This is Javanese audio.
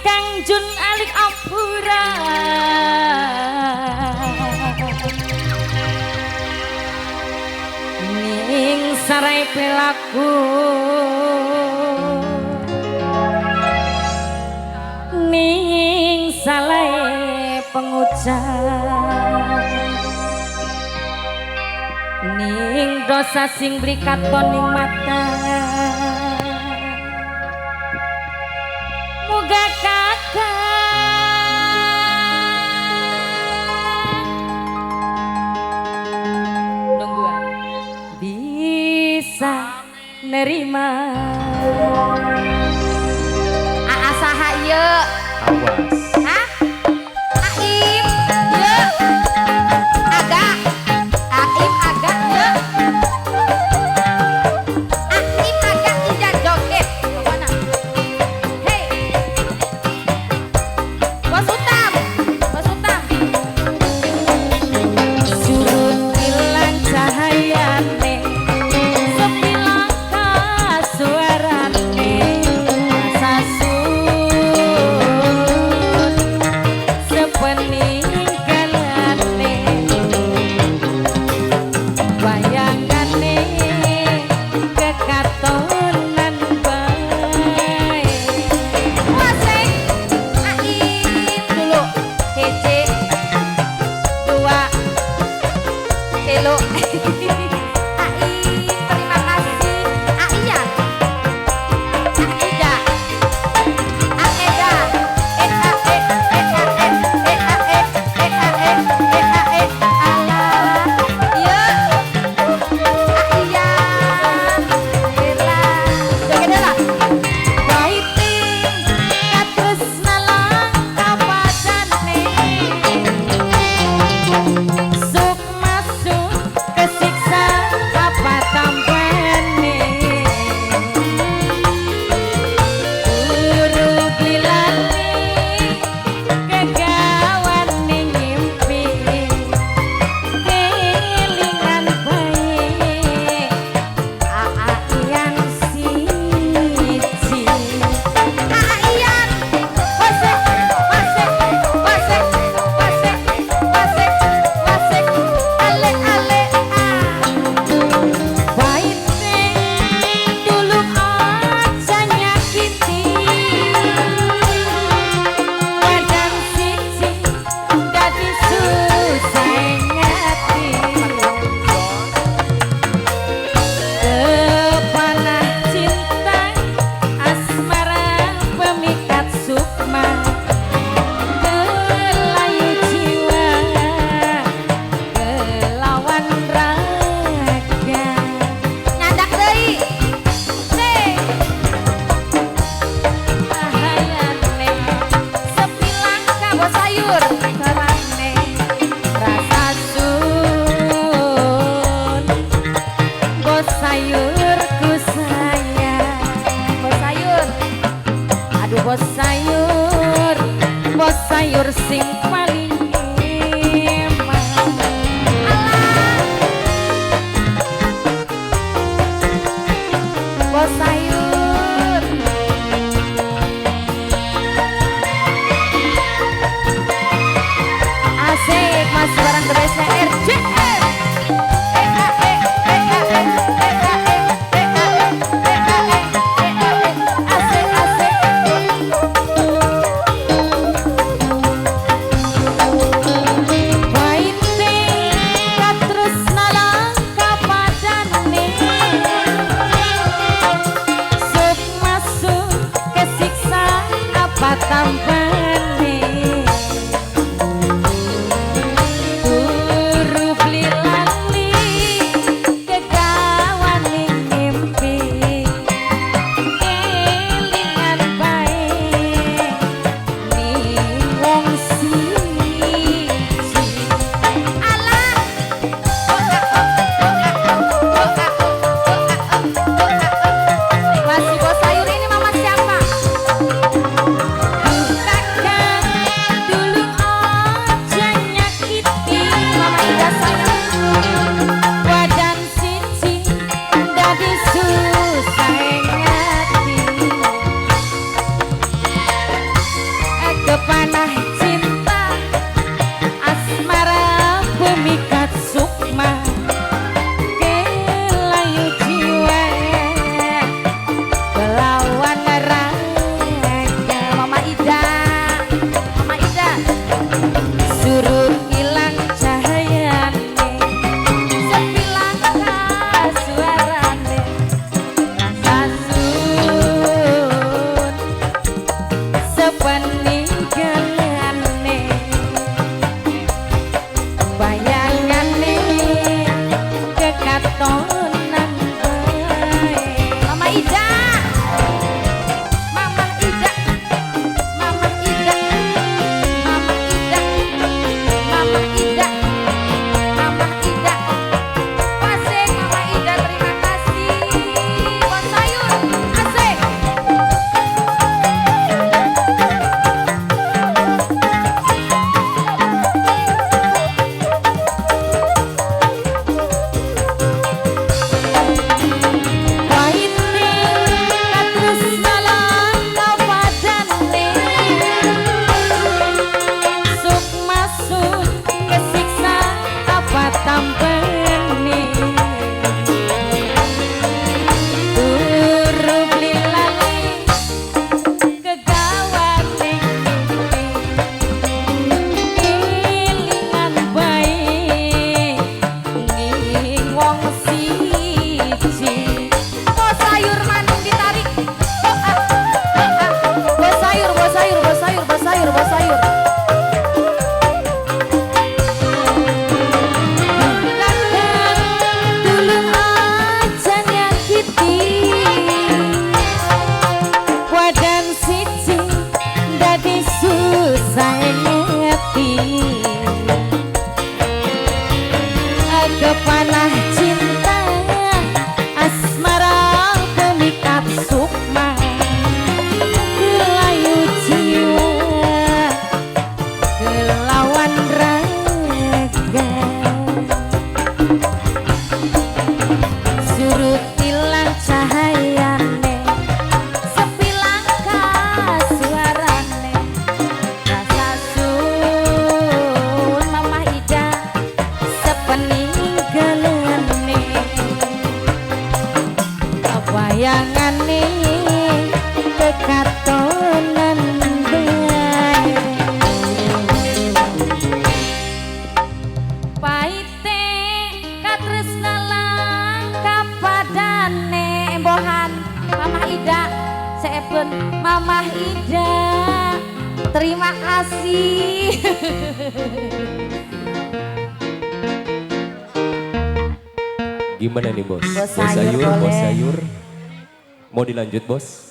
Kang Jun alik ampura. Ning sarai pelaku ning salai pengucap ning dosa sing beli katon ning mata. Muga kakak nungguan bisa nerima. Aa saha ieu? Awas. Hah? Aim ieu. Aga. Aim aga ieu. Aim aga ija joget. Pokona. Hei. Bos Utam. Bos Utam. Surut ilang cahayane, sepi langka suarane, rasa sun sepeninggalane, bayangane kekatonan bae. Wasek. Aim dulu. Hece. Dua. Telu. Aim, terima kasih. Aian. Aida. Aeda. E A E E A E E A E E A E E A E. Alah. Ieu. Aian. Ela. Joget heula. Baiting katresna langka padane, sukma sun kesiksa apa tampane, turu lilane kegawane ngimpi, kelingan bae Aa siji. Aian. Wasek, wasek, wasek, wasek, wasek, wasek. Ale ale ah. Baite tulung aja nyakiti, badan siji dadi susah ngati, kepanah cinta asmara pemikat sukma, kelayu jiwa kelawan raga. Nyandak deui. Sing. Cahayane sepi langka Bos sayur. terane, rasa sun bos sayurku sayang. Bos sayur. Aduh bos sayur sing paling eman. Alah. Bos sayur. Asik masih barang the best RJM. E A E E A E E A E E A E E A E E A E. Asik asik. Baite katresna langka padane, sukma sun kesiksa apa tampane, turu beli lali kegawane ngimpi, kelingan bae ning wong siji. Alah. Oh a oh oh a oh oh a oh oh a oh oh a oh. Masih bos sayur ini mama siapa? Kakak bos sayur. Tulung aja nyakiti wadan siji dadi susah ngerti kepanah cinta asmara pemikat sukma kelayu jiwa kelawan raga surut ilang cahayane sepi langka suarane rasa sun Mamah Ida sepeninggalane bayangane kekatonan bae paite katresna langka padane embohan Mamah Ida seeben Mamah Ida terima kasih. Gimana nih bos? Bos sayur Bos boleh. sayur. Mau dilanjut bos?